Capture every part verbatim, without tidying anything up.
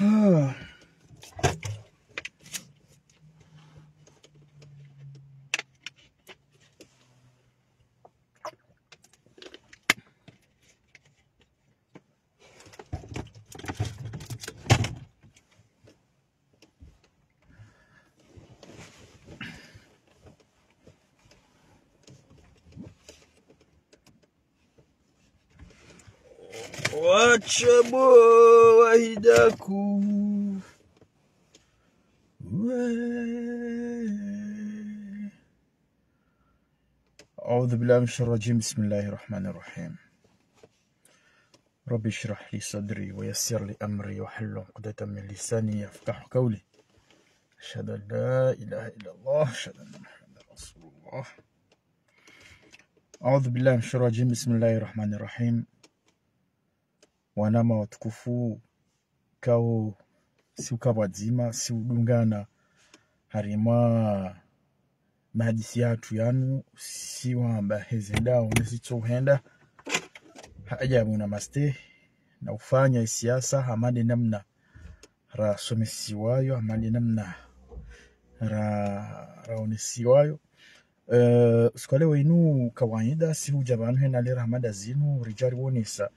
Ah. Watsha bo wahidaku. أعوذ بالله من الشيطان الرجيم. بسم الله الرحمن الرحيم. رب اشرح لي صدري ويسر لي أمري واحلل عقدة من لساني يفقهوا قولي. أشهد أن لا إله إلا الله، أشهد أن محمدا رسول الله. أعوذ بالله من الشيطان الرجيم. بسم الله الرحمن الرحيم. Wananya watukufu, ikao si uka pvwadzima, si udungana harimwa mahadisi yahatru yanu, si wamba hezendao, nesi tso henda, ha ajabu na maste, na ufanya isiasa, hama nde namna rasomesiwayo, hama nde namna ra-, raonesiwayo. Eh, usiku wa leo inu kawaida, si hudja pvanu hena lera hama nda zinu, ridja riwonesa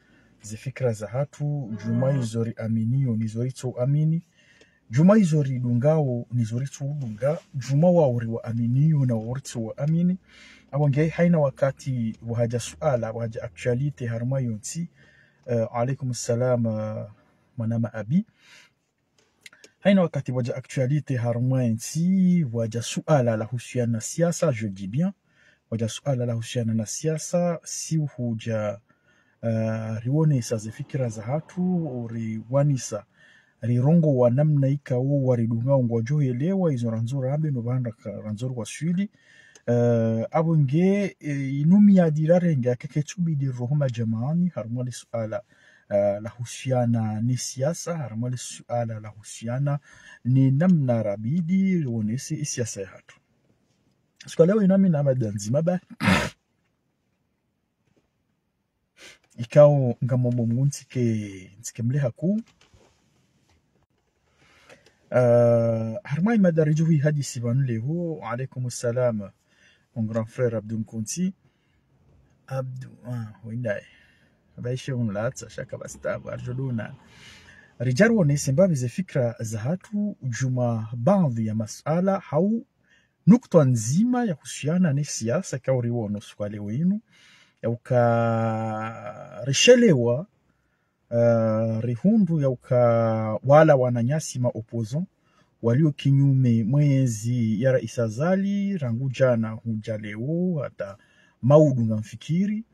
ze fikira zahatru, djumwa izo riaminiyo, nizo ritso amini, djumwa izo ridungao, nizo ritso udunga, djumwa wao riwaaminiyo na wao ritso waamini. Apvo nge haina wakati pvwahadja suala, pvwahadja actualité harumwa yontsi. Eh, alaikum salam, eh, mwananya Abi. Haina wakati pvwadja actualité harumwa entsi, pvwadja suala lahusiana na siasa, je dis bien, pvwadja suala lahusiana na siasa, si uhudja, eh, riwonesa ze fikira zahatru, riwanisa, rirongowa namna ikao waridungao ngwadjo helewa, izo randzo rambe no pvanu ka-, randzo riwaswili. Eh, apvo nge, eh, inu miyadi rarenge, kaketsubidi roho madjamaani, harumwa le suala eh, lahusiana ni siasa, harumwa le suala lahusiana ni namna rabidi riwonese isiasa yahatru. Usiku wa leo inu ngamina mada ndzima ba. Ikao ngamomba Mngu ntsike, ntsike mleha ku. Eh, harumwa imada ridjo hwihadisi pvanu leo, alaikum salam, mon grand frère Abdou Nkunti. Abdou, ah, windaye. Baishe unlatsa, shaka basta, barjodona. Ridja riwonese mbapvi ze fikira zahatru, djumwa baadhwi ya masuala, hau nukta ndzima yahusiana ne siasa ikao riwono usiku wa leo inu, ya uka rishelewa, eh, rihundru ya uka wala wananyasi ma opposants, walio kinyume mwe entsi ya Rais Azali, rangu djana hudja leo, hata maudu ngamfikiri.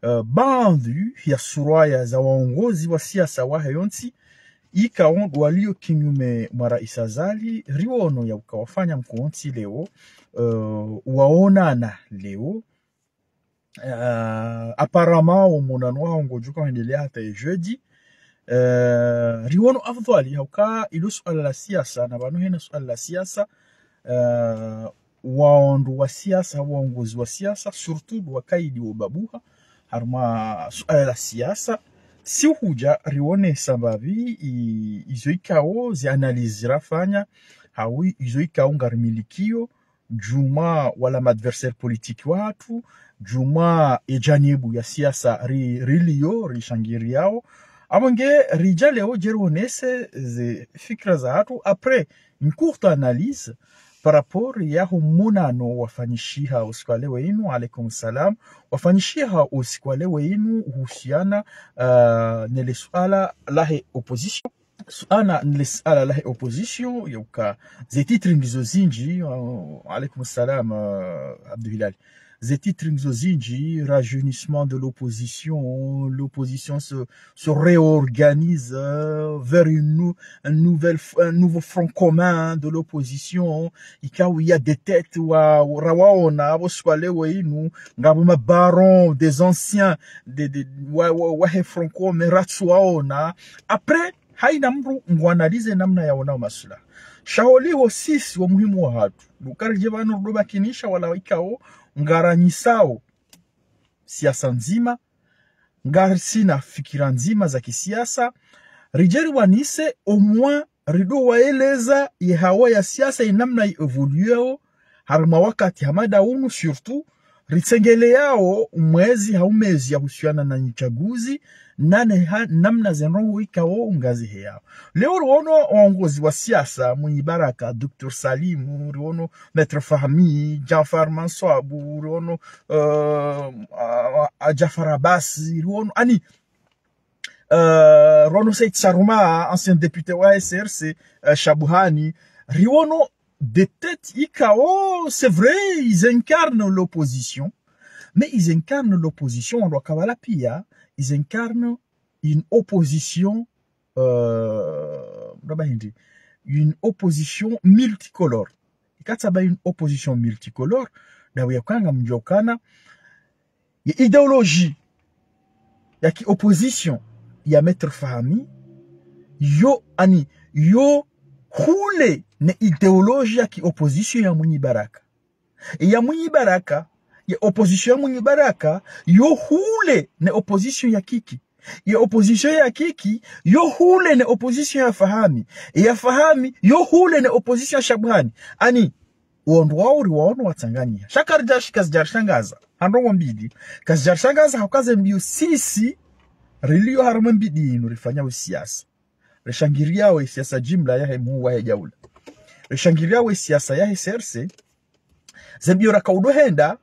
Eh, baadhwi ya suraya za waongozi wa siasa wahe yontsi, ikao walio kinyume mwa Rais Azali, riwono ya uka wafanya mkontsi leo, eh, waonana leo, eh, apparemment, wo monano wawo ngodjo uka wendelea hata ye jeudi. Eh, riwono afdhwali, ha uka ilo suala la siasa, na pvanu hena suala la siasa, eh, wandru wa siasa, waongozi wa siasa, surtout wakaidi wo babuha, harumwa suala la siasa, si hudja riwonesa mbapvi i-, izo ikao, ze analyse rafanya, hau izo ikao ngarimilikio, djumwa wala ma adversaires politiques wahatru, djumwa e janibu ya siasa ri-, rilio, rishangiriyao. Apvo nge ridja leo dje riwonese ze fikira zahatru. Après une courte analyse par rapport yaho monano wafanyishiha usiku wa leo inu, alaikum salam, wafanyishiha usiku wa leo inu uhusiana, eh, ne le suala lahe opposition. Suala, le suala lahe opposition, ya uka ze titres ngizo zindji, euh, alaikum salam, euh, Abdou Hilal. Ze titres ngizo zindji, rajeunissement de l'opposition, l'opposition se, se réorganise, euh, vers une nou-, une nouvelle f-, un nouveau front commun de l'opposition, ikao ya des têtes wa, rawaona, apvo usiku wa leo inu, ngapvo ma barons, des anciens, de, de, wa, wa, wahe front commun, ratsu waona. Après, haina mndru ngu analyser namna yaonao masuala. Sha holiho sisi wo muhimu wahatru, ndo uka ridje pvanu ridjo bakinisha wala ikao ngaranyisao siasa ndzima, ngasina fikira ndzima za kisiasa, ridje riwanise, au moins, rido waeleza ye hawa ya siasa ye namna i évoluéo, harimwa wakati hama nda unu, surtout, ritsengeleyao mwezi hau mezi yahusiana na uchaguzi, nane ha namna ze ndrongoo ikao ngazi heyao. Leo riwono waongozi wa siasa, Mwinyi Baraka, Docteur Salim, riwono Maître Fahmi, Djanfar Manswabu, riwono, euh, a, a, Djanfar Abbas, riwono, ani, euh, riwono Said Sarouma, ancien député wa C R C, euh, Shabuhani, riwono des têtes ikao, c'est vrai, ils incarnent l'opposition, mais ils incarnent l'opposition, on doit kabala pia, ils incarnent une opposition, euh, mraba hindi, une opposition multicolore. Ikatsi ba une opposition multicolore, ndawe ya ukana ngamdjo ukana, ye idéologie ya ki opposition ya Maître Fahmi, yo, ani, yo hule ne idéologie ya ki opposition ya Mwinyi Baraka. E ya Mwinyi Baraka, ye opposition ya Mwinyi Baraka, yo hule ne opposition ya Kiki. Ye opposition ya Kiki, yo hule ne opposition ya Fahmi. E ya Fahmi, yo hule ne opposition ya Shabuhani. Ani, wandru wao riwaono watsanganyiha. Sha karidja shi-, kazidja rishangaza. Ha ndrongoo mbili. Kazidja rishangaza hauka ze mbio sisi, rilio harimwa mbidi inu rifanyao siasa. Rishangiriao ye siasa jimla yahe mhuu wahe daula. Rishangiriao ye siasa yahe C R C. Ze mbio rakaudo henda,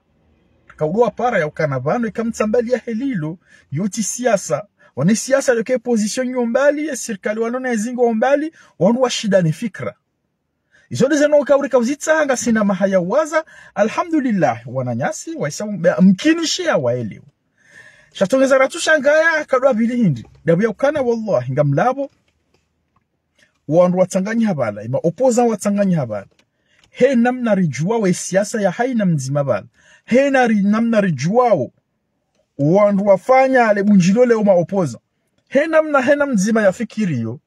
rakaudo wapara ya ukana pvanu ika mtsambali yahe lilo, yo tsi siasa. Wane siasa yoke position yo mbali, ye sirikali walo na ye zingo mbali, wanu washinda ne fikra. Izo ndizo no kauri kauzitsanga sina mahaya waza, alhamdulillah, wananyasi, waisa, mkinishiya waelewa. Sha tsongeza ratsu shangaya, kadwa pvili hindri. Ndawe ya ukana, wallahi, ngamlapvo, wandru watsanganyiha pvala, ye ma opposants watsanganyiha pvala. He namna ridjuwao ye siasa ya haina mdzima pvala. He na ri-, namna ridjuwao wandru wafanya le bundjilio leo ma opposants. He namna, he na mdzima ya fikiriyo.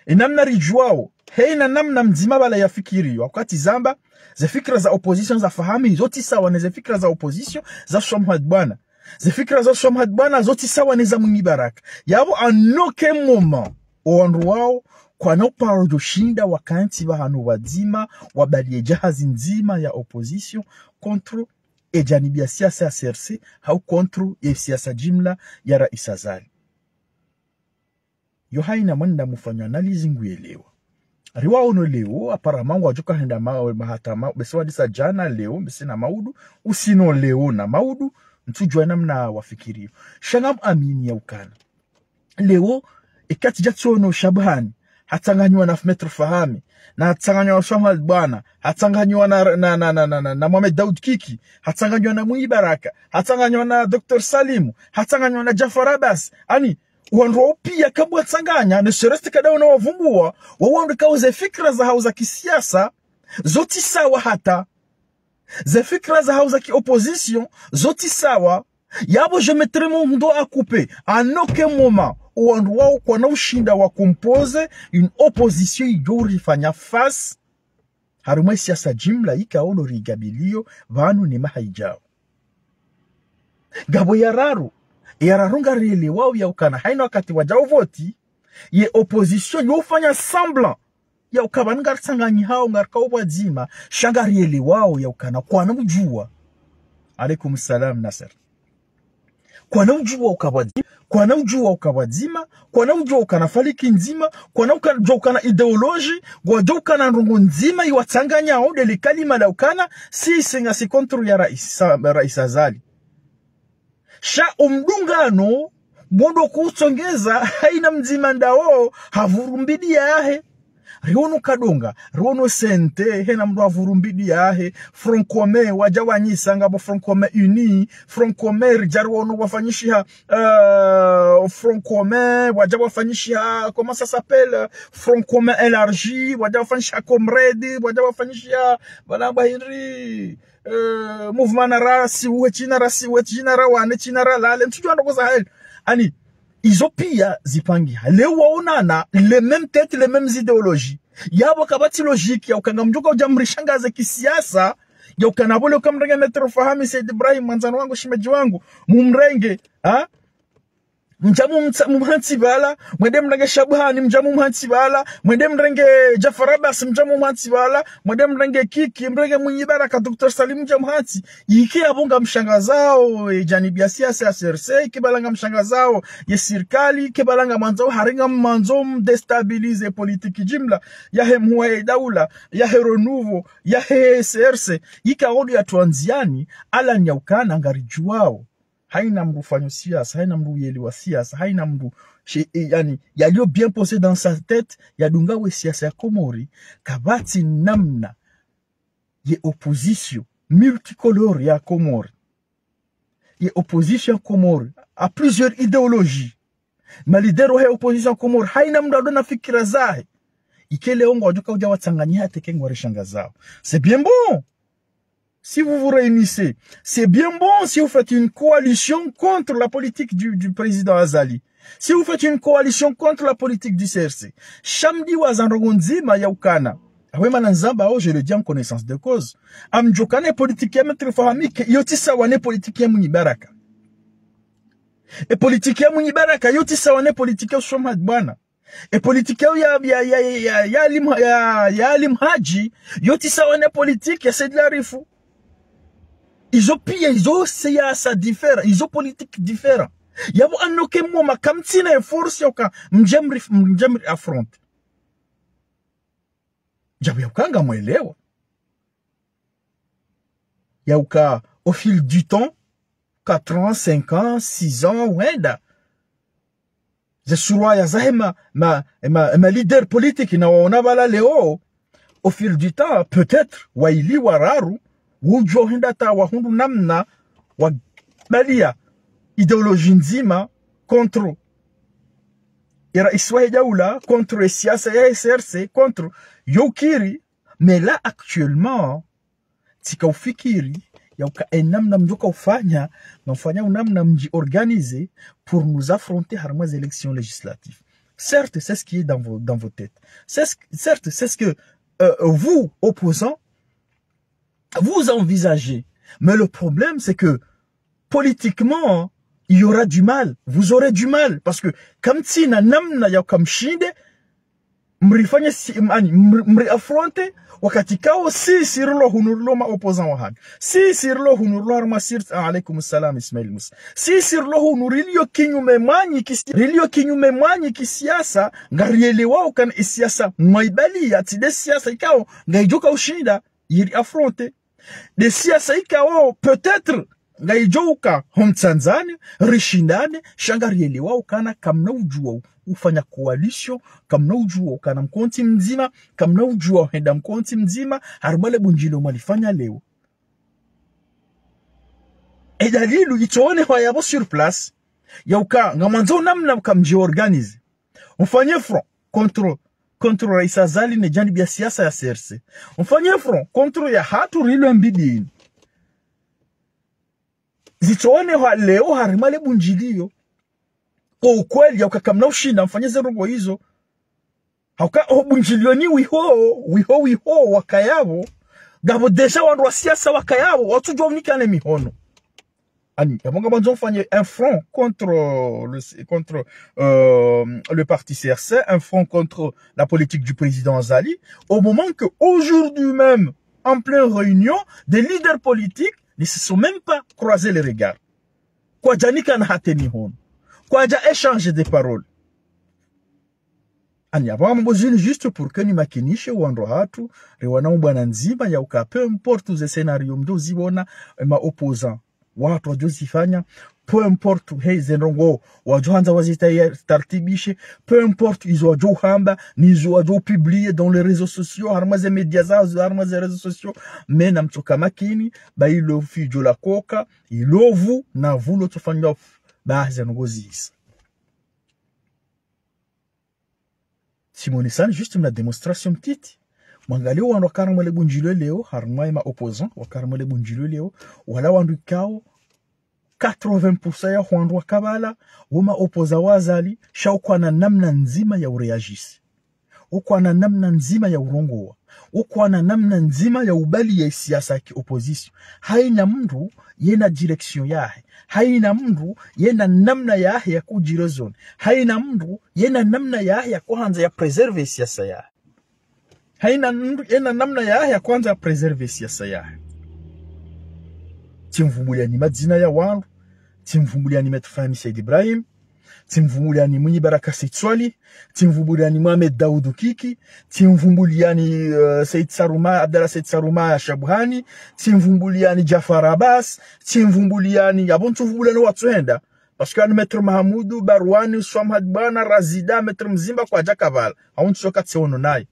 Ye namna ridjuwao, he na namna mdzima pvala ya fikiriyo. Wakati zamba, ze fikira za opposition za Fahmi, zo tsi sawa ne ze fikira za opposition za Shamhad Bwana. Ze fikira za Shamhad Bwana, zo tsi sawa ne za Mwinyi Baraka. Yapvo à aucun moment, o wandru wao, kwana uparo djo shinda wakantsi pvahanu pvadzima, wabaliye jahazi ndzima ya opposition, contre e janibi ya siasa ya C R C, hau contre ye siasa jimla ya Rais Azali. Yo haina mwenda mufanya analyse nguyelewa. Riwaono leo, apparemment ngwadjo ka henda ma-, mahatama, bese wadisa djana leo, bese na maudu, usino leo na maudu, ntsudjuwa namna wafikiriyo. Sha ngam amini ya ukana. Leo, ikatsi dja tsiono Shabuhani, hatsanganyiwa na Maître Fahmi, na hatsanganyiwa na Shamhad Bwana, hatsanganyiwa na, na, na Mohamed Daoud Kiki, hatsanganyiwa na Mwinyi Baraka, hatsanganyiwa na Docteur Salim, hatsanganyiwa na Djanfar Abbas, ani, wandru wao pia kabwa tsanganya, ne serait-ce que kadao na wavumbuwa, wao wandru kauze fikira zahao za kisiasa, zo tsi sawa hata. Ze fikira zahao za ki opposition, zo tsi sawa. Yapvo je mettrai mon doigt à couper. À aucun moment, wandru wao kwana ushinda wa composer une opposition idjo rifanya face, harimwa ye siasa jimla ikao ndo rigabiliyo, pvanu ne maha idjao. Ngapvo ya raru, ya raru ngarielewao ya ukana haina wakati wadjao voti, ye opposition yo ufanya semblant ya uka pvanu ngaritsanganyihao ngarikao pvwadzima, sha ngarielewao ya ukana kwana udjuwa. Alaikum salam, Nasser. Kwana udjuwa uka pvwadzima, kwana udjuwa uka pvwadzima, kwana udjuwa ukana faliki ndzima, kwana uka-, djuwa ukana idéologie, ngwadjuwa ukana ndrongoo ndzima iwatsanganyao nde le kalima la ukana, si sisi ngasi contre ya Rais, Rais Azali. Sha omdungano, mwondo kutsongeza, haina mdzima ndawo, havuru mbidi yahe. Riwono Kadonga, riwono C N T, hena mndru havuru mbidi yahe, Front Commun, wadja wanyisa ngapvo Front Commun Uni, Front Commun, ridja riwono wafanyishiha, euh, Front Commun, wadja wafanyishiha, comment ça s'appelle, Front Commun élargi, wadja wafanyishiha Comrade, wadja wafanyishiha, voilà, ngwa hindri, euh, mouvement nara siwe, tsi nara siwe, tsi nara wane, tsi nara lale, ntsudjuwa ndrongoo za heli. Ani, izo pia zipangiha. Leo waonana, les mêmes têtes, les mêmes idéologies. Yapvo kapvatsi logique, ya uka ngamdjo ka udja mrishangaze kisiasa, ya uka napvo leo uka mrenge Maître Fahmi, Said Ibrahim, mwandzani wangu, shemedji wangu, mumrenge, ha? Mdja mumtsa-, mumhantsi pvala, mwende mrenge Shabuhani, mdja mumhantsi pvala, mwende mrenge Djafar Abbas, mdja mumhantsi pvala, mwende mrenge Kiki, mrenge Mwinyi Baraka, Docteur Salim, mdja mumhantsi. Ike yapvo ngamshangazao, e, janibu ya siasa ya C R C, ike pvala ngamshangazao, ye sirikali, ike pvala ngamwandzao, hari ngamwandzo mdéstabiliser politique jimla, yahe mhuu wahe daula, yahe renouveau, yahe C R C, ike aodo yatwandziani, ala ni ya ukana ngaridjuwao. Haina mndru ufanyo siasa, haina mndru uyelewa siasa, haina mndru, she-, e, yaani, yaliyo bien posé dans sa tête, yadunga we siasa ya Komori, kapvatsi namna ye opposition multicolore ya Komori, ye opposition ya Komori, à plusieurs idéologies, ma leader wahe opposition ya Komori, haina mndru ado na fikira zahe. Ike leo ngwadjo kaudja watsanganyiha teke ngwarishangazao. C'est bien bon. Si vous vous réunissez, c'est bien bon si vous faites une coalition contre la politique du, du président Azali. Si vous faites une coalition contre la politique du C R C. Sha mdiwaza ndrongo ndzima ya ukana. Awe mana ndzambao, je le dis en connaissance de cause. Ngamdjo ukana e politique ya Maître Fahamike, yo tsi sawa ne politique ya Mwinyi Baraka. E politique ya Mwinyi Baraka, yo tsi sawa ne politique ya Houssouine Boigny. E politique ya, ya, ya, ya, ya, ya Ali Mha-, ya, ya Ali Mhadji, yo tsi sawa ne politique ya Said Larifou. Izo pia, izo siasa différent, izo politique différent. Yapvo à aucun moment, kamtsina e force ya uka, mdje mri-, mdje mri affronter. Djabu ya uka ngamwelewa. Ya uka, au fil du temps, quatre ans, cinq ans, six ans, wenda. Ze surwa ya zahe ma, ma, ma, ma leader politique na waona pvala leo, au fil du temps, peut-être, waili wararu, wudjo henda ta wahundru namna, wabaliya idéologie ndzima contre e raisi wahe daula, contre e siasa ya C R C, contre yo ukiri, mais là, actuellement, tsika ufikiri, ya uka e namna mdjo ka ufanya, na ufanya unamna mdji organiser pour nous affronter harumwa ze élections législatives. Certes, c'est ce qui est dans vos, dans vos têtes. C'est ce, certes, c'est ce que, euh, vous, opposants, vous envisagez. Mais le problème, c'est que politiquement, il y aura du mal. Vous aurez du mal. Parce que, kamtsina namna ya uka mshinde, mrifanye si, yaani, mri, mri affronter, wakati kao sisi rilo hunu rilo ma opposants wahanyu. Sisi rilo hunu rilo harumwa sirti, ah, alaikum salam, Ismail Musa. Sisi rilo hunu rilio kinyume mwanyu kisi-, rilio kinyume mwanyu kisiasa, ngarielewao ukana e siasa mwaibaliya, tsi nde siasa ikao, ngaidjo ka ushinda, yiri affronter. Nde siasa ikao, peut-être, ngaidjo uka, ho mtsandzani, rishindane, sha ngarielewao ukana kamna udjuwa ufanya coalition, kamna udjuwa ukana mkontsi mdzima, kamna udjuwa henda mkontsi mdzima, harumwa le bundjilio mwalifanya leo. E dalili, itsoonehwa yapvo sur place, ya uka, ngamwandzo namna uka mdji organiser. Mfanye front contre, contre Rais Azali ne janibu ya siasa ya C R C. Mfanye front contre ya hatru rilo mbidini. Zitsoonehwa leo harumwa le bundjilio. Kwa ukweli, ya uka kamna ushinda mfanye ze ndrongo izo. Hauka ho bundjilioni wiho, wiho, wiho, wakaya pvo. Ngapvo déjà wandru wa siasa wakaya pvo, watsudjuwa unikane mihono. Yaani, yapvo ngamwandzo mfanye un front contre le, contre, euh, le parti C R C, un front contre la politique du président Azali, au moment que aujourd'hui même, en pleine réunion, des leaders politiques ne se sont même pas croisés les regards. Kwadjanikana hata mihono. Kwadja échanger des paroles. Yaani, yapvo ngambo zinu juste pour que nimakinishe wandru hatru, rewana ubwana ndzima ya uka, peu importe ze scénario mdjo ziona, e ma opposants watru wadjo zifanya, peu importe, hey, ze ndrongo wadjo handza wazita ya tartibishe, peu importe, izo wadjo hamba, nizo wadjo publier dans les réseaux sociaux, harumwa ze médias zazo, harumwa ze réseaux sociaux, mais namtsoka makini, ba ilo fidjo la koka, ilo pvu, na pvulo tsofanywa pvu, ba ze ndrongo zisa. Tsimwonesani juste mna démonstration mtiti. Mwangaliye wandru waka harumwa le bundjilio leo, harumwa e ma opposants, waka harumwa le bundjilio leo, wala wandru ikao, quatre-vingts pour cent ya wandru waka pvala, wo ma opposants wa Azali, sha ukwana namna ndzima ya uréagir. Ukwana namna ndzima ya urongowa. Ukwana namna ndzima ya ubali ya siasa ya ki opposition. Haina mndru yena direction yahe. Haina mndru yena namna yahe ya kudjiraisonner. Haina mndru yena namna yahe ya kuhandza ya préserver siasa yahe. Haina mndru yena namna yahe ya kuhandza ya préserver siasa yahe. Tsimvumbuliani madzina ya wandru. Tsimvumbuliani Maître Fahmi Said Ibrahim. Tsimvumbuliani Mwinyi Baraka Said Swalihi. Tsimvumbuliani Mohamed Daoudou Kiki. Tsimvumbuliani, euh, Said Sarouma, Abdallah Said Sarouma Shabuhani. Tsimvumbuliani Djaffar Abbas. Tsimvumbuliani, yapvo ntsuvumbuliani watsuhenda. Parce que ani Maître Mahamoudou, Barwani, Swamhad Bwana, Razida, Maître Mzimba, kwadjaka pvala. Hau ntsoka tseono naye.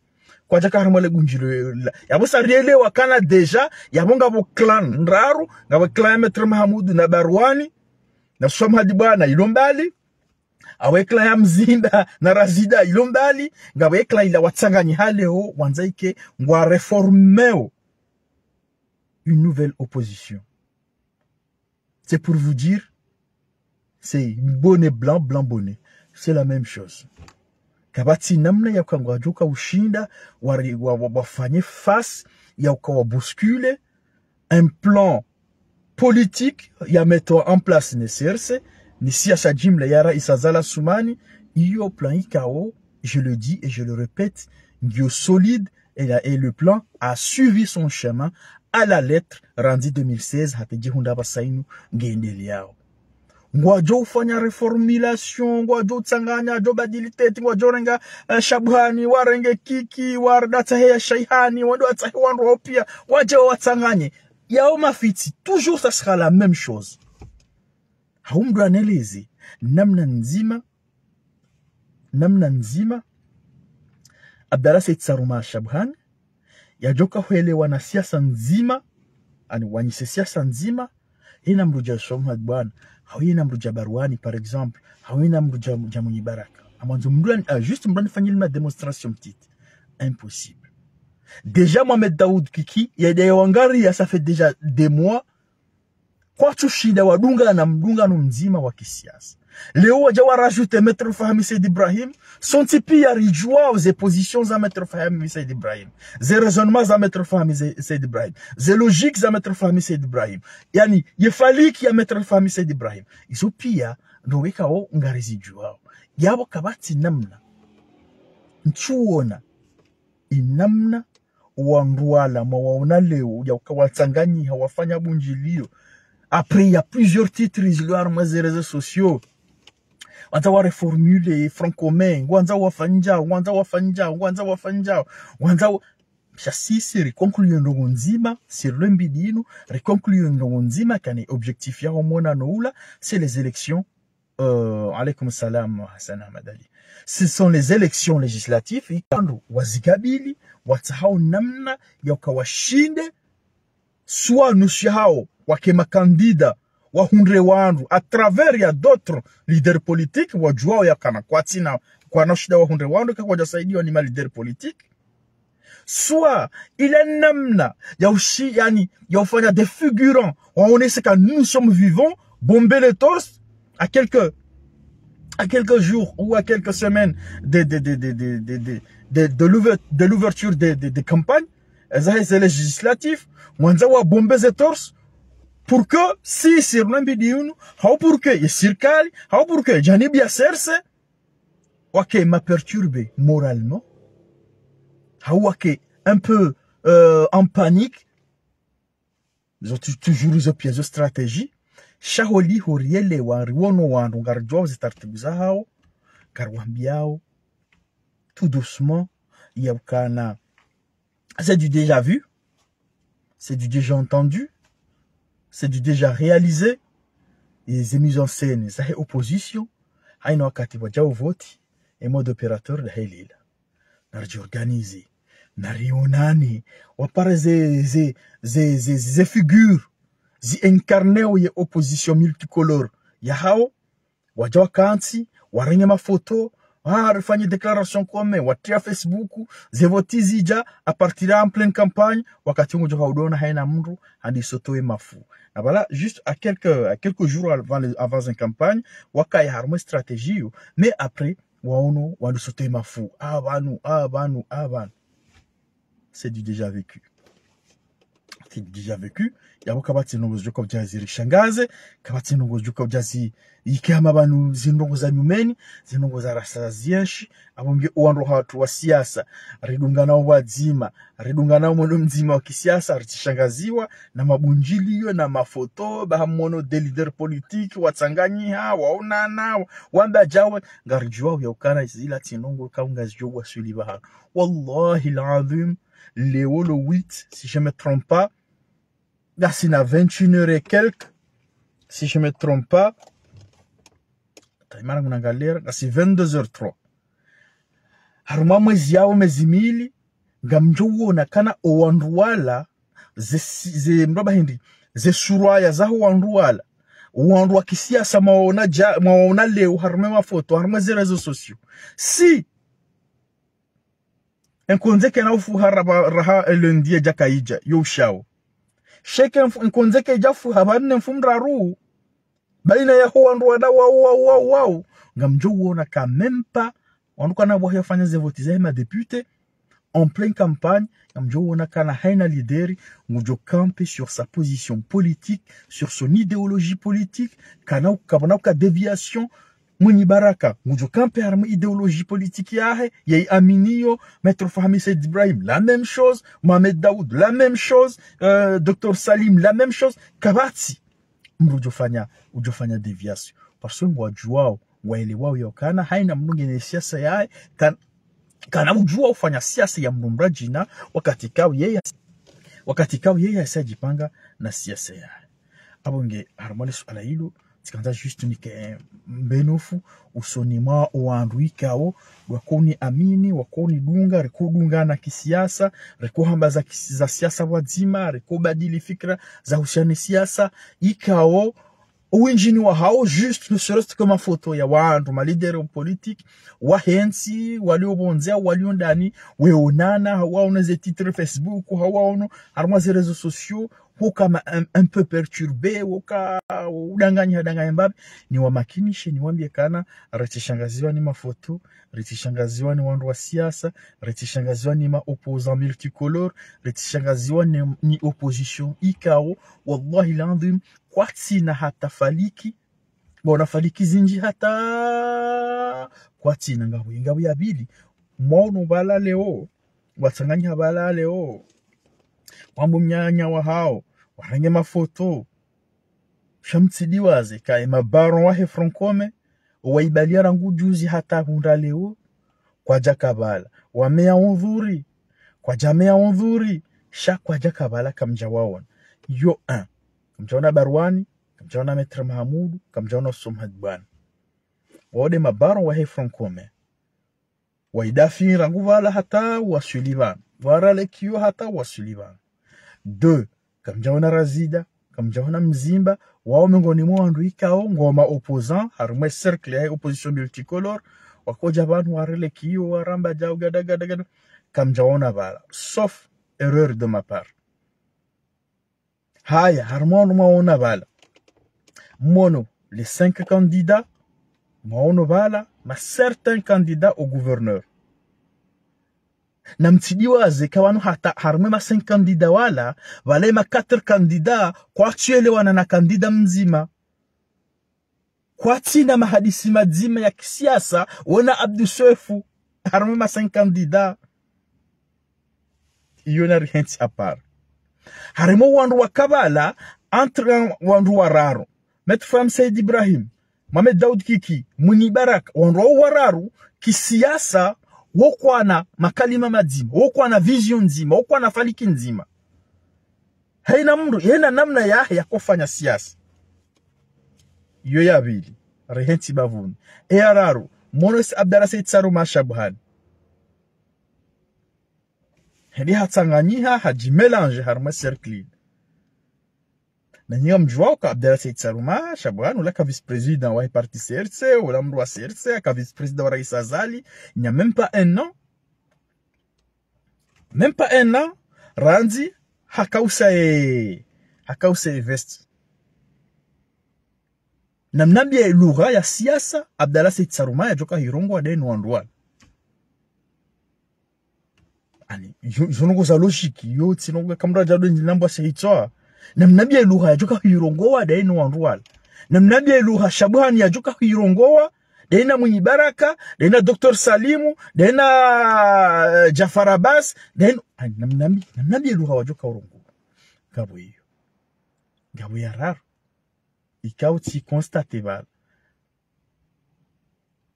Kwadjaka harimwa le gundjilo la. Yapvo sa rielewa kana déjà, yapvo ngapvo clan ndraru, ngapvo clan ya Maître Mahamoudou na Barwani, na Swamhad Bwana ilo mbali, apvo clan ya Mzimba na Razida ilo mbali, ngapvo clan ila watsanganyiha leo, wandza ike ngwa réformeo une nouvelle opposition. C'est pour vous dire, c'est bonnet blanc, blanc bonnet. C'est la même chose. Kapvatsi namna ya uka ngwadjoka ushinda, wari-, wa, wa, wafanye face, ya uka wa bousculer un plan politique ya mettre en place ne C R C, ni siasa jimla ya Rais Azali Assoumani, iyo plan ikao, je le dis et je le répète, ngiyo solide, et la, et le plan a suivi son chemin à la lettre, randzi deux mille seize, hata djihundra pvasa inu, ngendeleao. Ngwadjo ufanya reformulation, ngwadjo utsanganya, ngwadjo badili tête, ngwadjo renga, eh, Shabuhani, warenge Kiki, wardatsahe ya Shaihani, wandru watsahe wandru wao pia, wadje watsanganye. Yao mafitsi, toujours ça sera la même chose. Hau mndru aneleze, namna ndzima, namna ndzima, Abdallah Said Sarouma Shabuhani, yadjoka hwelewa na siasa ndzima, ani wanyise siasa ndzima, yena mndru dja Swamhad Bwana, hau yena mndru dja Barwani, par exemple, hau yena mndru dja, dja Mwinyi Baraka. Amwandzo mndru ani, ah, juste mndru anifanyile ma démonstration petite. Impossible. Déjà, Mohamed Daoudou Kiki, ya, ya wangari, ya, ça fait déjà des mois, kwatsushinda wadungana mdungano mdzima wa kisiasa. Leo wadja wa rajouter Maître Fahmi Said Ibrahim, sontsi pia ridjuao ze positions za Maître Fahmi Said Ibrahim, ze raisonnements za Maître Fahmi Sa-, Said Ibrahim, ze logiques za Maître Fahmi Said Ibrahim, yani, ye falsafa ya Maître Fahmi Said Ibrahim. Izo pia, ndo wekao ngarizidjuao. Yapvo kapvatsi namna. Ntsuona inamna wandru wala mwawaona leo, ya uka watsanganyiha, wafanya bundjilio. Après, il y a plusieurs titres, ils le harmon les réseaux sociaux. Wandza wa reformuler front commun, wandza wafanya, wandza wafanya, wandza wafanya, wandza wa-, sha sisi, riconclure ndrongo ndzima, sur le mbidi inu, riconclure ndrongo ndzima, kani objectif ya homona no ula, c'est les élections. Euh, alaykum salam, Hassan Ahmed Ali. Ce sont les élections législatives, ikao wandru wazikabili, watsahao namna ya uka washinde, soit nusu yahao wake ma candidats, wahundre wandru, à travers ya d'autres leaders politiques, wadjuao ya kana kwatsina, kwana ushinda wahundre wandru, ka kwadjasaidiwa ni ma leaders politiques. Soit, ile namna ya ushi-, yani, ya ufanya des figurants, waonese ka nous sommes vivants, bombe le torse, à quelques, à quelques jours ou à quelques semaines de, de, de l'ouver-, de l'ouverture des, des, des campagnes, eza heze législatives, wandza wa bombe ze torse, pour que, si, sur le mbidi inu, hau pour que, ye sirikali, hau pour que, janibu ya C R C, wake ma perturbés moralement, hau wake un peu, euh, en panique. Zo tu-, toujours zo pia zo stratégie. Sha holiho rielewa, riwono wandru ngaridjuao ze taratibu zahao, ngariwambiao, tout doucement, ya ukana, c'est du déjà vu. C'est du déjà entendu, c'est du déjà réalisé. Ye ze mise en scène zahe opposition, haina wakati wadjao voti, ye mode opératoire ndahe lila. Naridjiorganiser, narionane, wapare ze, ze, ze, ze, ze figures zi incarneo ye opposition multicolore yahao, wadja wakantsi, warenge mafoto, ah, rifanye déclaration commune, watria Facebook, ze voti zidja, à partir en pleine campagne, wakati ngudjo kaudona haina mndru, handi sotowe mafu. Na pvala, juste à quelques, à quelques jours avant les, avant une campagne, wakaya harumwa stratégie yo, mais après, waono, wandru sotowe mafu, ah, pvanu, ah, pvanu, ah, pvanu. c'est du déjà vécu. C'est du déjà vécu. Yapvo kapvatsi ndrongoo zidjoka udja zirishangaze, kapvatsi ndrongoo zidjoka udja zi-, yike hama pvanu zindrongoo za nyumeni, zindrongoo za rasa zienshi, apvo nge owandru hatru wa siasa, ridungana pvwadzima, ridungana mwono mdzima wa kisiasa, ritsishangaziwa, na mabundjiliyo, na mafoto, baha mwono des leaders politiques, watsanganyiha, waonana, wamba djawe, ngaridjuwao yaukana zila tsi ndrongoo kaunga zidjo waswili pvahanu. Wallahi l'adhwim, leo le huit, si je me trompe pas, ngasi na vingt et une heures et quelques, si je me trompe pas, taimana nguna ngalera, ngasi vingt-deux heures trois. Harumwa mwezi yawo mezi mili, ngamdjo wona kana owandru wala, ze si-, ze mraba hindri, ze surwaya zaho wandru wala, owandru wa kisiasa mwaona dja-, mwaona leo, harumwa mafoto, harumwa ze réseaux sociaux. Si, enkonze kena ufuha raba-, raha e lundi yadjaka idja, yo ushao. Sheke mfu-, enkonze kedja fuha pvanu ne mfumoraru. Baina yaho wandru wada wau, wau, wau, wau. Ngamdjo wona quand même pas. Wandru kana pvwahe fanya ze voti zahe ma députés. En pleine campagne. Ngamdjo wona kana haina leader. Ngudjo camper sur sa position politique, sur son idéologie politique. Kana uka, kana uka déviation. Mwinyi Baraka, ngudjo camper harumwa idéologie politique yahe, yayi aminiyo, Maître Fahmi Said Ibrahim, la même chose, Mohamed Daoud, la même chose, euh, Docteur Salim, la même chose, kapvatsi mndru udjofanya, udjofanya déviation. Parce que ngwadjuwao, waelewao yaukana, haina mndru ngena siasa yahe, kan-, kana udjuwa ufanya siasa ya mndru mrajina, wakati kawu yeye, wakati kawu yeye yasa djipanga na siasa yahe. Apvo nge, harumwa le suala lilo, tsikandza juste nike mbenofu, usoni mwa owandru ikao, wakoni amini, wakoni dunga, riko dungana kisiasa, riko hamba za kisi-, za siasa pvwadzima, riko badili fikira za husiana siasa, ikao, owindjini wahao juste, ne serait-ce que mafoto ya wandru, ma leaders politiques, wahe ntsi, walio pvondze, walio ndani, weonana, hawaono ze titres Facebook, hawaono, harumwa ze réseaux sociaux, huka ma un, un peu perturbé, huka udanganya, danganya mbapvi, niwamakinishe, niwambie kana, ritsishangaziwa ni mafoto, ritsishangaziwa ni wandru wa siasa, ritsishangaziwa ni ma opposants multicolores, ritsishangaziwa ni, ni opposition ikao, wallahi l'adhwim, kwatsina hata faliki, bona faliki zindji hata, kwatsina ngapvo, ngapvo ya pvili, mwaono pvala leo, watsanganyiha pvala leo, wambo mnyanya wahao, warenge mafoto, sha mtsidiwaze, kaye mabaron wahe Front Commun, owaibalia rangu juzi hata hundra leo, kwadjaka pvala, wameya undhuri, kwadjameya undhuri, sha kwadjaka pvala kamdjawaona. Yo un, kamdjaona Barwani, kamdjaona Maître Mahamudu, kamdjaona Somhad Bwana. Wao nde mabaron wahe Front Commun. Waidafi rangu pvala hata waswili pvanu. Waralekiyo hata waswili pvanu. Deux, kamdjaona Razida, kamdjaona Mzimba, wao mengoni mwa wandru ikao, ngwao ma opposants, harumwa cercle ya opposition multicolore, wakodja pvanu warelekiyo, waramba djau gada, gada, gada, kamdjaona pvala. Sauf erreur de ma part. Haya, harumwa wanu mwaona pvala. Mwono, les cinq candidats, mwaono pvala, ma certains candidats au gouverneur. Na mtsidiwaze ka wanu hata harumwa ma cinq candidats wala, pvala ma quatre candidats, kwatsuelewana na candidat mdzima. Kwatsina mahadisi madzima ya kisiasa, wona Abdou Soefou, harumwa ma cinq candidats. Iyo narihentsi à part. Harumwa wandru waka pvala, entre wandru wararu. Maître Fahmi Said Ibrahim, Mohamed Daoud Kiki, Mwinyi Baraka, wandru wao wararu, kisiasa, wokwana makalima madzima, wokwana vision ndzima, wokwana faliki ndzima. Haina mndru, yena namna yahe yakofanya siasa. Iyo ya pvili, rihentsi bapvuni. Eya raru, mwono si Abdallah Said Sarouma Shabuhani. Hende hatsanganyiha, hadjimélanger harumwa cercle. Na nyi ngamdjuwao ka Abdallah Said Sarouma Shabuhani, ula ka vice-président wa parti C R C, ula mndru wa C R C, ka vice-président wa Raïs Azali, il n'y a même pas un an. Même pas un an, randzi, hakausa e, hakausa e veste. Na mnambie lugha ya siasa, Abdallah Said Sarouma yadjoka hirongoa ndeno wandru wala. Ani, yo, zo ndrongoo za logique, yo, tsi ndrongoo kamdru yadjo ndo ndzi namba se hitswa. Namnambie lugha yadjoka huirongowa, dayi no wandru wala. Namnambie lugha Shabuhani yadjoka huirongowa, dayi na Mwinyi Baraka, dayi na Docteur Salimu, dayi na, eh, Djafar Abbas, dayi no, ani, namnambie, namnambie lugha wadjoka urongowa. Ngapvo iyo. Ngapvo ya raru. Ikao tsi constate pvala.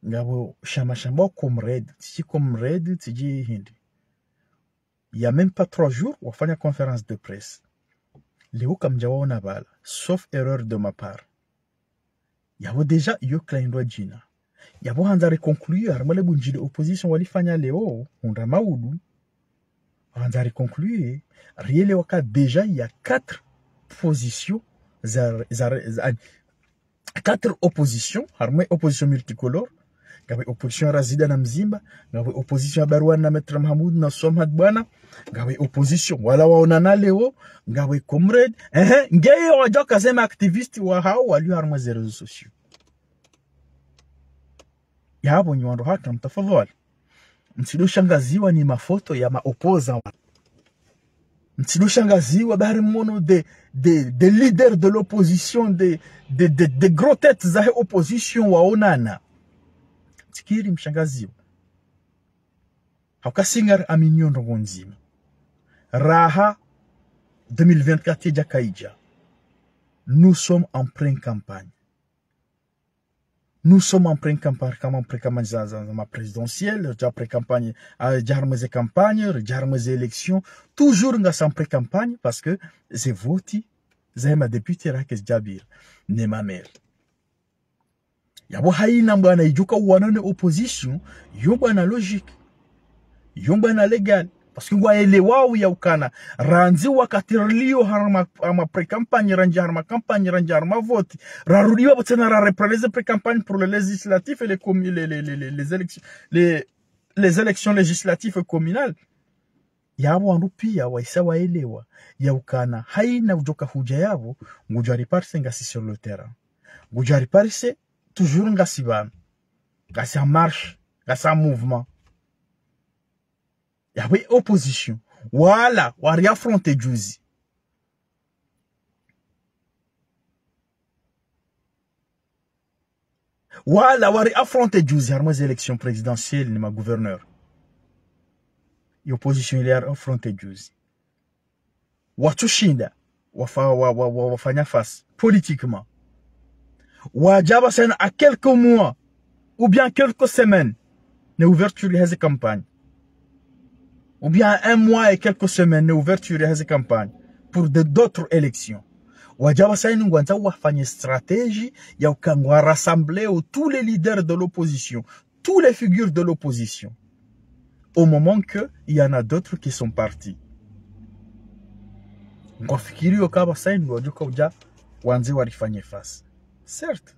Ngapvo shama shamba wa Comred, tsi Comred, tsi dji hindri. Il y a même pas trois jours, wafanya conférence de presse. Leo kamdja waona pvala, sauf erreur de ma part. Yapvo déjà, iyo kila hindru djina. Yapvo handza ri conclure, harimwa le bundji le opposition walifanya leo, hundra maudu. Handza ri conclure, rielewa ka déjà, il y a quatre positions za, za, za, quatre oppositions, harimwa opposition multicolore, ngapvo opposition ya Razida na Mzimba, ngapvo opposition ya Barwane na Maître Mahamoud na Samhad Bwana, ngapvo opposition, wala waonana leo, ngapvo Comred, ehe, ngeye wadjoka ze ma activistes wahao, walio harimwa ze réseaux sociaux. Yapvo nyi wandru hatru mtafadhwali. Mtsidjo shangaziwa ni mafoto ya ma opposants. Mtsidjo shangaziwa bari mwono des, des, des leaders de l'opposition, des, des, des, des gros têtes za he opposition waonana. Tsikiri mshangaziwa. Hauka si ngari aminio ndrongoo ndzima. Raha deux mille vingt-quatre yadja kaidja. Nous sommes en pré-campagne. Nous sommes en pré-campagne, comme en pré-campagne za, za, za ma présidentielle, déjà pré-campagne, euh, déjà harimwa ze campagne, déjà harimwa ze élection. Toujours ngasi en pré-campagne parce que ze voti, za ma député rake zidjapvira, ne ma maire. Yapvo haina bwana idjoka uwana ne opposition, yo bwana logique. Yo bwana légal. Parce que ngwaelewao ya ukana, randzi wakati rilio harimwa, harimwa pré-campagne, randzi harimwa campagne, randzi harimwa vote, rarudi wapvo tsena ra reprendre ze pré-campagne pour les législatives et les commu-, les, les, les, les, les élections, les, les élections législatives et communales. Yapvo wandru pia waisa waelewa ya ukana, haina udjoka hudja yapvo, ngudjo riparise ngasi sur le terrain. Ngudjo riparise, toujours ngasi pvanu. Ngasi en marche, ngasi en mouvement. Yapvo opposition. Wala, wari affronter juzi. Wala, wari affronter juzi, harimwa ze élection présidentielle ni ma gouverneur. Yo opposition ile yari affronter juzi. Watsushinda, wafa-, wa, wa, wa, wafanya face, politiquement. Wadja pvasa yinu à quelques mois, ou bien quelques semaines, ne ouverture ya ze campagne. Ou bien un mois et quelques semaines, ne ouverture ya ze campagne. Pour de, d'autres élections. Wadja pvasa yinu ngwandzo wafanye stratégie, ya uka ngwa rassembler tous les leaders de l'opposition. Tous les figures de l'opposition, au moment que il y en a d'autres qui sont partis. Ngwafikirio ka pvasa yinu wadjoka udja wandze warifanye face. Certes.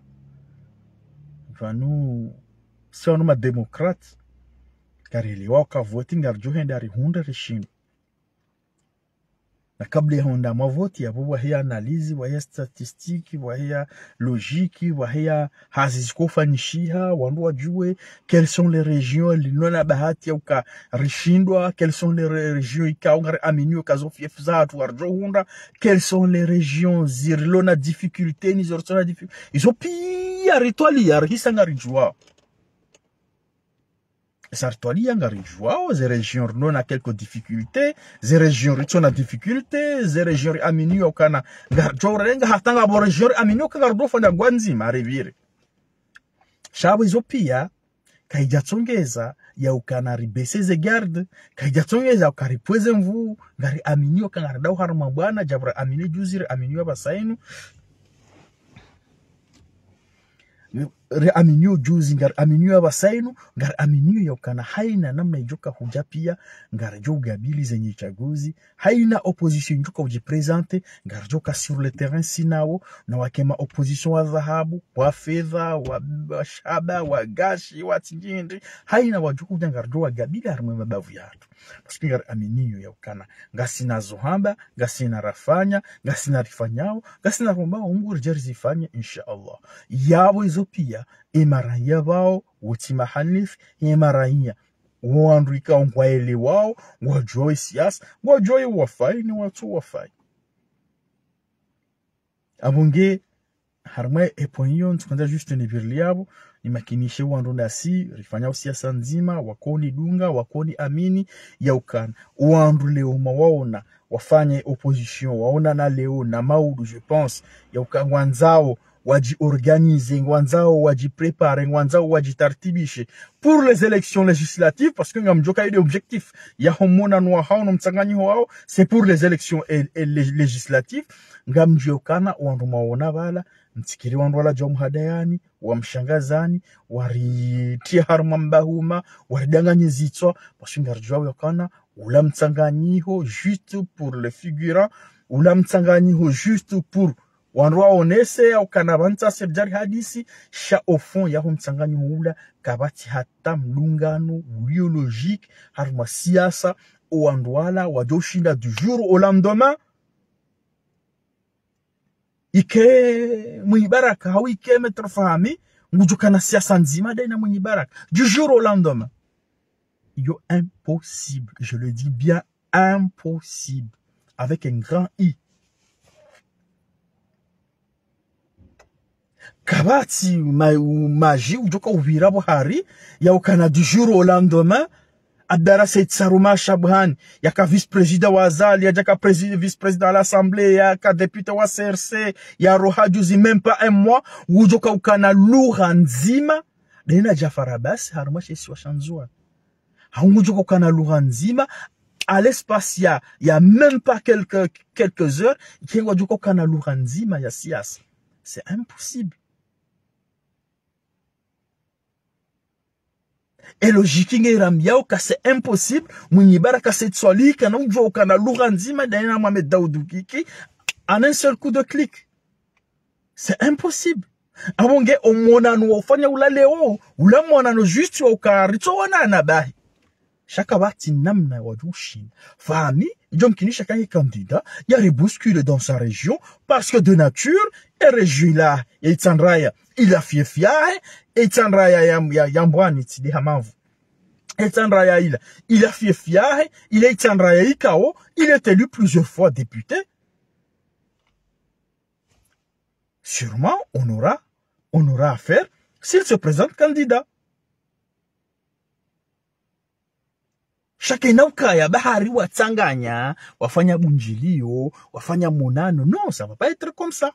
Pvanu, si wanu ma démocrates, ngarielewao ka vote ngaridjo henda rihundre rishindwe. Na kabla ya hwenda mwa vote, yapvo pvwaheya analyse, pvwaheya statistique, pvwaheya logique, pvwaheya hazi zikofanyishiha, wandru wadjuwe, quelles sont les régions, lino na bahati ya uka rishindwa, quelles sont les ré-, régions ikao ngari aminio ka zo fief zahatru ngaridjo hundra, quelles sont les régions zirilo na difficulté, ni zo ritsona difficulté. Izo pia ritwalia, rihisa ngaridjuwao. Sa ritwalia ngaridjuwao, ze régions rino na quelques difficultés, ze régions ritsona difficulté, ze régions riaminio ukana ngaridjo urenga, hata ngapvo régions riaminio uka ngaridjo fanya ngwandzima, ripvire. Sha pvo izo pia, kayidja tsongeza ya ukana ribaisse ze garde, kayidja tsongeza ya uka ripvweze nvuu, ngariaminio uka ngaridao harimwa bwana, djapvo riaminio juzi, riaminio pvasa yinu. Riaminio juzi, ngariaminio pvasa yinu, ngariaminio ya ukana haina namna idjoka hudja pia, ngaridjo ukabili zenyi tsaguzi, haina opposition idjoka udjiprésenter, ngaridjoka sur le terrain si nawo, na wake ma opposition wa dhahabu, wa fedha, wa, wa shaba, wa gashi, wa tsi ndjindri, haina wadjoka udja ngaridjo wakabili harimwa mabavu yahatru. Parce que ngariaminio ya ukana ngasina zo hamba, ngasina rafanya, ngasina rifanyao, ngasina rombao Mungu ridje rizifanye, insha Allah. Yapvo izo pia, e maraya pvao, wotsi ma hanif, e maraya. Wo wandru ikao ngwaelewao, ngwadjuao ye siasa, ngwadjuao ye wafai ne watsu wafai. Apvo nge, harumwa e point iyo, ntsukandza juste nipvirile yapvo, nimakinishe wandru ndasi, rifanyao siasa ndzima, wakonidunga, wakoniamini, yaukana. Wandru leo mwawaona, wafanye opposition, waonana leo, na maudu, je pense, yauka ngwandzao, wadjiorganize, ngwandzao, wadjipréparer, ngwandzao, wadjitartibishe. Pour les élections législatives, parce que ngamdjoka ide objectif, yaho monano wahao no mtsanganyiho wao, c'est pour les élections é-, é-, lég-, législatives, ngamdjokana wandru mwaona pvala, mtsikiri wandru wala djwa mhadayani, wamshangazani, waritriya harumwa mbahuma, waridanganye zitswa, parce que ngaridjuao yaukana, ula mtsanganyiho juste pour les figurants, ula mtsanganyiho juste pour wandru waonese yaukana pvantsa se bidjari hadisi, sha au fond yaho mtsanganyiho ula, kapvatsi hata mdungano ulio logique, harumwa siasa, o wandru wala, wadjoshinda du jour au lendemain, ike Mwinyi Baraka, hau ike Maître Fahmi, ngudjokana siasa ndzima daina Mwinyi Baraka. Du jour au lendemain. Yo, impossible. Je le dis bien, impossible. Avec un grand I. Kapvatsi ma-, u-, maji udjoka upvira pvo hari, yaukana du jour au lendemain, Abdallah Said Sarouma Shabuhani, yaka vice-président wa Azali, yadjaka prési-, vice-président à l'Assemblée, yaka député wa C R C, yaroha juzi, même pas un mois, udjoka ukana lugha ndzima, daina Djafar Abbas, harumwa she isiwa sha Ndzuwani. Hau ngudjoka ukana lugha ndzima, à l'espace ya, ya même pas quelques, quelques heures, ike ngwadjoka ukana lugha ndzima ya siasa. C'est impossible. E logique ngerambiao ka c'est impossible, Mwinyi Baraka Said Soilihi kana udjoka ukana lugha ndzima daina Mohamed Daoudou Kiki, en un seul coup de clic. C'est impossible. Apvo nge o monano waufanya ula leo, ula monano juste wa uka ritsoonana bahi. Sha kapvatsi namna wadjoshinda. Fahmi, idjo mkinisha kange candidat, yaribouscule dans sa région, parce que de nature, e région ila, ya Itsandraya, ila fief yahe, e Itsandraya ya, ya, ya Mbwani, tsi de Hamamvu. E Itsandraya ila, ila fief yahe, ila Itsandraya ikao, il est élu plusieurs fois député. Sûrement, on aura, on aura affaire s'il se présente candidat. Sha kayina ukaya bahari watsanganya, wafanya bundjilio, wafanya monano. Non, ça va pas être comme ça.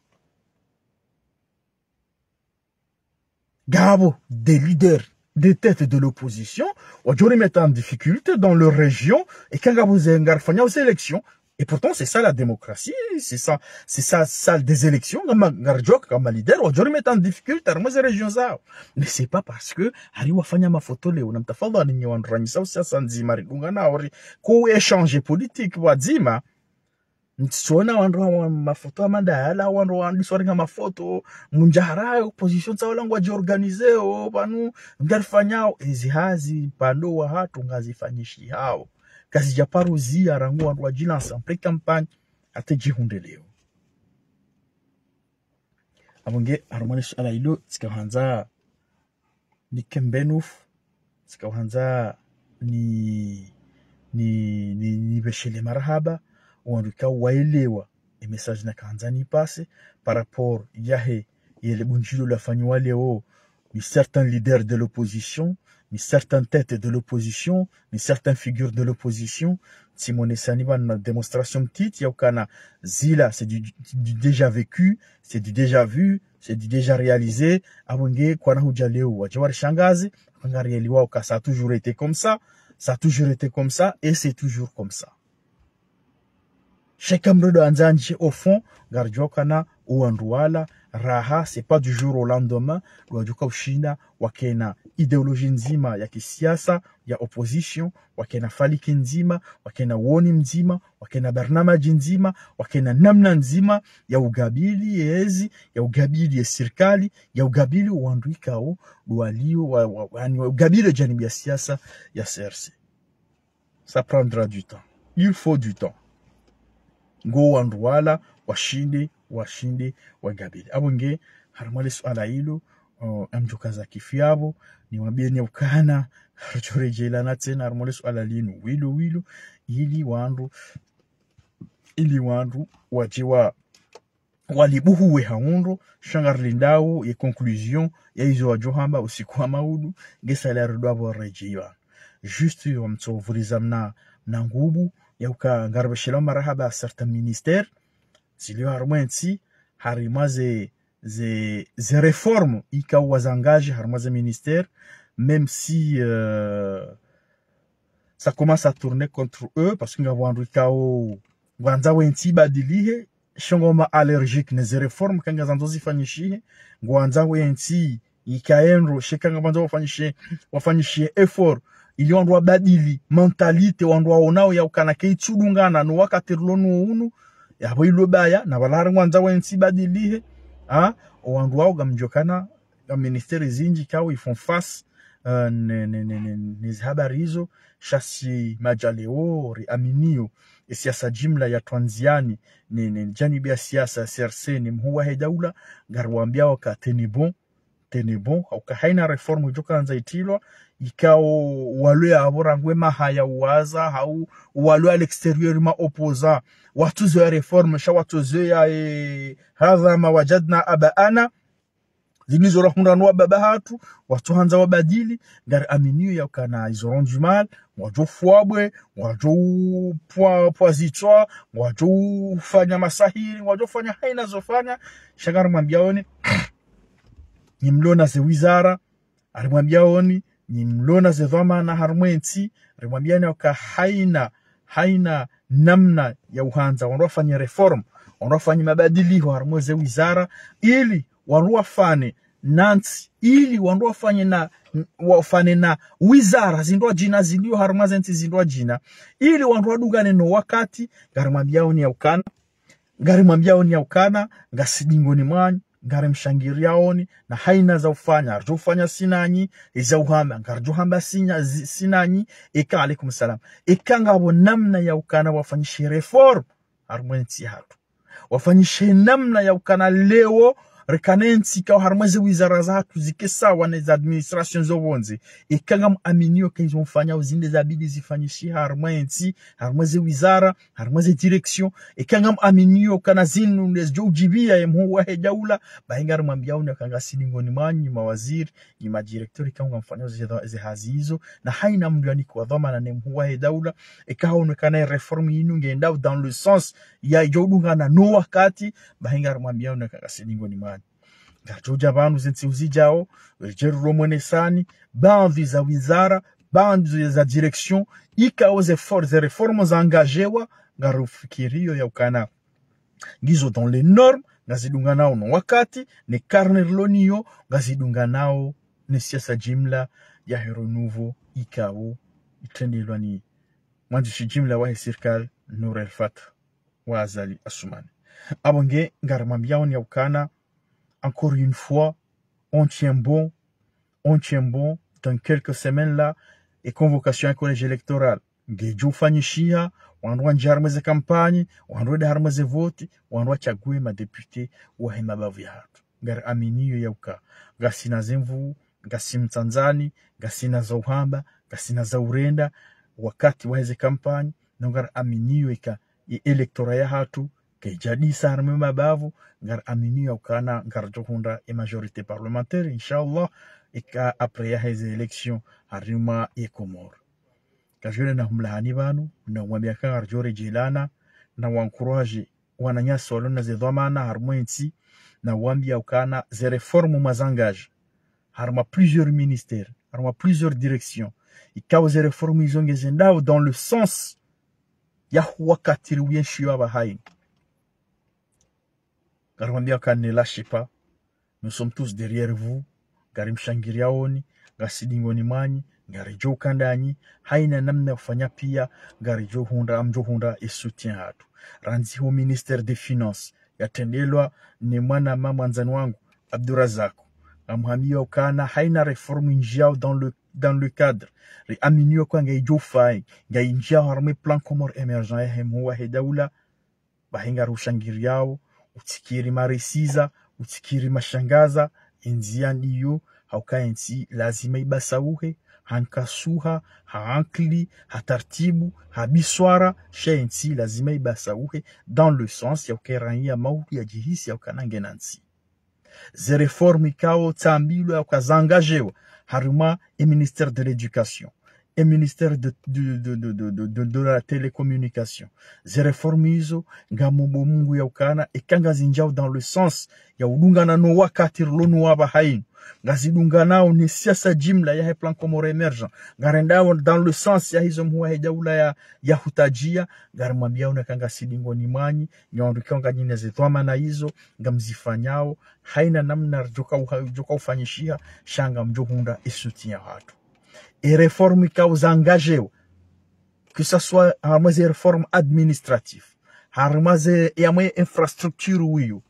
Ngapvo des leaders, des têtes de l'opposition, wadjorimettre en difficulté dans leur région, eka ngapvo ze ngarifanyao ze élections. Et pourtant, c'est ça la démocratie, c'est ça, c'est ça, ça des élections, ngama, ngaridjoka kama leader, wadjorimettre en difficulté, harumwa ze régions zao. Mais c'est pas parce que, hari wafanya mafoto leo, na mtafadhali nye wandru ranyisa usiasa ndzima ridunga na ori, ku échange politique pvwadzima, ntsitsona wandru wa mafoto amanda yala, wandru wandisa warenga mafoto, mundjahara opposition tsa wala ngwadjiorganiseo, pvanu, ngarifanyao, ezi hazi, pvandru wahatru ngazifanyishihao. Kazidja paruziya rangu wandru wadjilansa en pré-campagne, hata djihundre leo. Apvo nge, harumwa le suala ilo, tsika handza, ni kembenufu, tsika handza, ni, ni, ni, nipveshele marahaba, wandru ikao waelewa, e message naka handza nipase, par rapport yahe, yele bundjilio lafanyiwa leo, ni certains leaders de l'opposition, ni certaines têtes de l'opposition, ni certaines figures de l'opposition, tsimonesani pvanu na démonstration mtiti, yaukana zila, c'est du, du déjà vécu, c'est du déjà vu, c'est du déjà réalisé, apvo nge kwana hudja leo, wadje warishangaze, ngarielewa uka ça a toujours été comme ça, ça a toujours été comme ça, et c'est toujours comme ça. Sha eka mdru ndo andza ndje au fond, ngaridjuwa ukana, o wandru wala, raha, c'est pas du jour au lendemain, ndo wadjoka ushinda, wakena idéologie ndzima ya kisiasa, ya opposition, wakena faliki ndzima, wakena woni mdzima, wakena barnamaji ndzima, wakena namna ndzima ya ugabili ye ezi, ya ugabili ye sirikali, ya ugabili o wandru ikao, ndo walio, wa, wa, wa, yani, wa ugabili janibu ya siasa ya C R C. Ça prendra du temps. Il faut du temps. Ngo wandru wala, washinde, washinde, wagabili. Apvo nge, harumwa le suala ilo, uh, emdjoka za kifi apvo, niwambieni ukana, Ridjo redjeyi lana tsena harumwa le suala linu wilo wilo, ili wandru, ili wandru wadje wa, walibuhuwe ha undro, sha ngarilindao ye conclusion ya izo wadjo hamba usiku wa maudu, ngesa la ridwa pvo redjeyi pvanu. Juste wamtso vuliza mna, mna nguvu, ya uka ngaribeshelao marahaba à certains ministères, zilio harumwa entsi, harimwa ze, ze, ze réformes, ikao wa engagé harumwa ze ministères, même si, euh, ça commence à tourner contre eux, parce que ngapvo wandru ikao, ngwandzao entsi ibadilihe, sha ngwao ma allergiques ne ze réformes, kangazandzo zifanyishihe, ngwandzao entsi ikae ndro, sha kangapvandzo wafanyishe, wafanyishe effort, ili wandru wabadili mentalité, wandru waonao ya ukana kaitsudungana no wakati rilo nuwo unu, yapvo ilo baya, na pvala hari ngwandzao entsi ibadilihe, ha, o wandru wao ngamdjo kana, nga ministères zindji ikao ils font face, euh, ne, ne, ne, ne, ne zihabari izo, sha si madjaleo, riaminio, e siasa jimla ya Tanzania, ne, ne, janibu ya siasa, C R C, ne mhuu wahe daula, ngariwambiao ka tenez bon, tenez bon, hauka haina réforme idjo kandza itrilwa, ikao walio yapvo rangu e maha ya uwaza, hau walio à l'extérieur ma opposants, watsuzo ya réforme, sha watsuzo ya, eh, hadha ma wajadna abaana, zinu izo rahundra no wababa hatru, watsuhandza wabadili, ngariaminio ya ukana ils auront du mal, ngwadjo fwabwe, ngwadjo pwa, pwa zitswa, ngwadjo fanya masahiri, ngwadjo fanya haina zo fanya, sha ngarimwambiaoni, nyi mlona ze wizara, harimwambiaoni, nyi mlona ze dhwamana harumwa entsi, harimwambiaoni uka haina, haina namna ya uhandza wandru wafanye réforme, wandru wafanye mabadiliho harumwa ze wizara, ili wandru wafane na ntsi, ili wandru wafanye na, wafane na wizara zindrwadjina zilio harumwa ze ntsi zindrwadjina, ili wandru wadungane no wakati, ngarimwambiaoni ya ukana, ngarimwambiaoni ya ukana, ngasi dingoni mwanyu, ngarimshangiriaoni, na haina za ufanya, ngaridjo ufanya sinanyi, eza uhamba, ngaridjo hamba sinya-, zi-, sinanyi, eka, alaikum salam. Eka ngapvo namna ya ukana wafanyishe réforme, harumwa entsi hatru. Wafanyishe namna ya ukana leo, rikane ntsi ikao harumwa ze wizara zahatru zike sawa ne za administration zo pvondze. Eka ngamuaminio ka izo mfanyao zinde zabidi zifanyishiha harumwa entsi, harumwa ze wizara, harumwa ze direction. Eka ngamuaminio kana zinu nde zidjo udjibia ye mhuu wahe daula, bahi ngarimwambiaoni uka ngasi dingoni mwanyu, nyi mawaziri, nyi madirecteurs, ikao ngamfanyao ze, ze hazi izo, na haina mndru yanikiwa dhwamana ne mhuu wahe daula, eka haonekana ye réforme inu ngendao dans le sens ya idjo udungana no wakati, bahi ngarimwambiaoni uka ngasi dingoni mwanyu. Ngaridjo udja pvanu ze ntsihu zidjao, ridje riromwenesani, baadhwi za wizara, baadhwi za direction, ikao ze for-, ze réformes za engagéwa, ngarifikirio ya ukana ngizo dans les normes, ngazidunganao no wakati, ne carnet rilo nayo, ngazidunganao ne siasa jimla yahe renouveau ikao itrendelwa ni mwandzishi jimla wahe sirikali Nour El Fath wa Azali Assoumani. Apvo nge ngarimwambiaoni ya ukana, encore une fois, on tient bon, on tient bon, dans quelques semaines là, e convocation ya collège électoral ngedjo ufanyishiha, wandru wandjie harumwa ze kampanyi, wandru wende harumwa ze voti, wandru wachague madéputés wahe mabavu yahatru. Ngariaminio ya uka ngasina ze nvuu, ngasi mtsandzani, ngasina za uhamba, ngasina za urenda, wakati wahe ze kampanyi, no ngariaminio ika e électorat yahatru kaidjadisa harumwa e mabavu, ngariaminio ya ukana ngaridjo hundra e majorité parlementaire, inshallah, eka après yahe ze élections harumwa ye Komori. Kajwele na humlahani pvanu, na umwambia ka ngaridjo redjeyi lana, na wa encourager wananyasi walona ze dhwamana harumwa entsi, na uwambia ukana ze réformes mwa za engagé, harumwa plusieurs ministères, harumwa plusieurs directions, ikao ze réformes izo ngezendao dans le sens yaho wakati riuenshio apvaha inu. Ngarimwambia ka ne lâchez pas, nous sommes tous derrière vous, ngarimshangiriaoni, ngasi dingoni mwanyu, ngaridjo ukandanyi, haina namna ya ufanya pia, ngaridjo hundra, ngamdjo hundra e soutien hatru. Randzi ho ministère des Finances, yatrendelwa ne mwanama mwandzani wangu, Abdourazak. Ngamhambio ukana haina réforme indjiao dans le, dans le cadre. Riaminio uka ngaidjo ufai, ngaindjiao harumwa e plan Comores émergent yahe mhuu wahe daula, bahi ngariushangiriao, utsikiri marisiza, utsikiri mashangaza, e ndzia ndiyo, hauka entsi lazima ibasauhe, ha nkasuha, ha ankili, ha tartibu, ha biswara, sha entsi lazima ibasauhe, dans le sens ya uka eraiya mauri yadjihisi ya ukana ngena ntsi. Ze réforme ikao tsambilwa ya uka zangadjewa, harimwa e ministère de l'éducation, e ministère de, de, de la télécommunication. Ze réforme izo, ngamomba Mungu ya ukana, eka ngazindjao dans le sens ya udungana no wakati rilo nuwo apvaha inu, ngazidunganao ne siasa jimla yahe plan Comores émergent, ngarendao dans le sens ya hizo mhuu wahe daula ya, ya hutadjia, ngarimwambiao neka ngasi dingoni mwanyu, nyi wandru ikao nganyina ze dhwamana izo, ngamzifanyao, haina namna ridjoka uha-, ridjoka ufanyishiha, sha ngamdjo hundra e soutien yahatru. E réforme ikao zangadjewa, que ça soit harimwa ze réforme administrative, harimwa ze, yamwe infrastructure wiyo,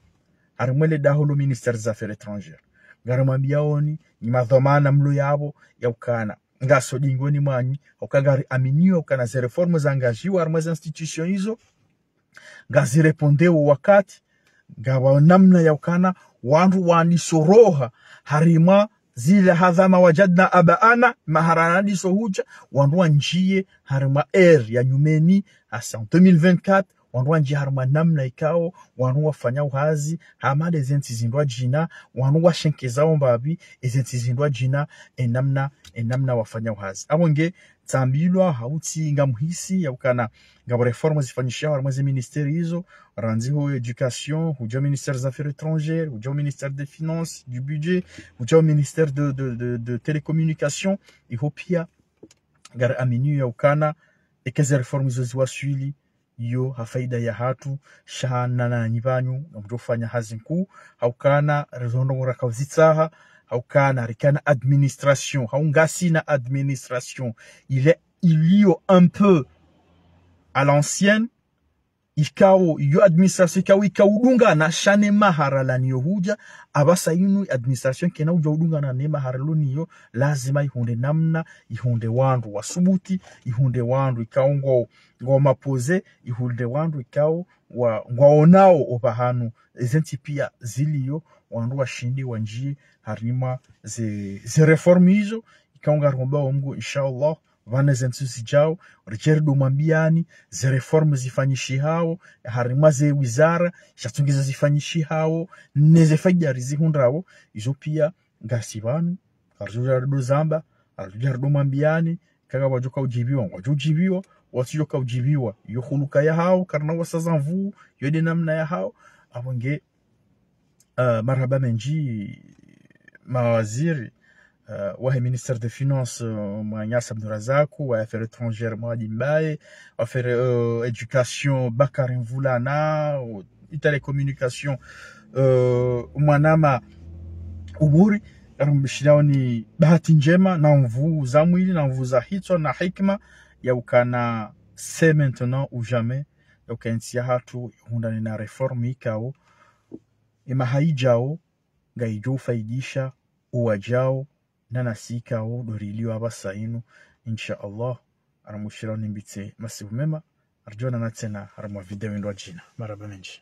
harimwa le daho lo ministère des affaires étrangères. Ngarimwambiaoni, nyi madhwamana mlo yapvo, ya ukana, ngaso dingoni mwanyu, uka ngariaminio ukana ze réforme zangadjiwa harimwa ze institution izo, ngazirépondeo wakati, ngapvo namna ya ukana, wandru wandisoroha, harimwa zila hadhama wajadna abaana, mahara yandiso hudja, wandru wandjie, harimwa ère ya nyumeni, hasa deux mille vingt-quatre, wandru wandjie harimwa namna ikao, wandru wafanyao hazi, hama nde ze ntsi zindru wadjina, wandru washenkezao mbapvi, e ze ntsi zindru wadjina, e namna, e namna wafanyao hazi. Apvo nge, tsambilwa, hautsi ngamhisi, ya ukana, ngapvo réforme zifanyishihao harimwa ze ministère izo, randzi ho éducation, hudja ministère des affaires étrangères, hudja ministère des finances, du budget, hudja ministère de, de, de, de télécommunication, iho pia, ngariaminio ya ukana, eka ze réforme izo ziwaswili, iyo ha faida yahatru, sha nanyi pvanyu, ngamdjofanya hazi nkuu, ha ukana, rezondrongo rakauzitsaha, ha ukana, rikana administration, hau ngasina administration, ile, iliyo un peu à l'ancienne, ikao, iyo administration ikao, ikao udungana, sha ne mahara laniyo hudja, apvasa inu administration kena udja udungana ne mahara loniyo, lazima ihundre namna, ihundre wandru wasubuti, ihundre wandru ikao ngo, ngo mapoze, ihundre wandru ikao wa, ngwaonao opvahanu, e ze ntsi pia ziliyo, wandru washinde wandjie, harimwa ze, ze réforme izo, ikao ngaromba o Mungu, inshallah, pvanu ze ntsu zidjao, ridje rido mwambiani, ze réforme zifanyishihao, harimwa ze wizara, sha tsi ngizo zifanyishihao, ne ze faida rizihundrao, izo pia, ngasi pvanu, ngaridjo rido zamba, ngaridjo rido mwambiani, eka ngwadjoka udjibiwa, ngwadjo udjibiwa, watsudjoka udjibiwa, iyo huluka yahao, karina wasaza nvuu, iyo nde namna yahao, apvo nge, eh, marahaba mendji, mawaziri, eh, wahe ministère des finances, eh, mwananyasi Abdourazak, wa affaires étrangères Mohamed Mbaye, affaires, eh, éducation Bakari Mvulana, i télécommunication, eh, mwanama Umuri, ngarimshiraoni bahati ndjema, na nvuu za mwili, na nvuu za hitswa, na hikima, ya ukana c'est maintenant ou jamais, ya uka entsi yahatru, ihundrane na réforme ikao, emaha idjao, ngaidjo ufaidisha, owadjao, na nasi ikao, ndo rilio apvasa inu, insha Allah, ngarimshiraoni mbitse masihu mema, ngaridjo onana tsena, harimwa video indru wadjina. Marahaba mendji.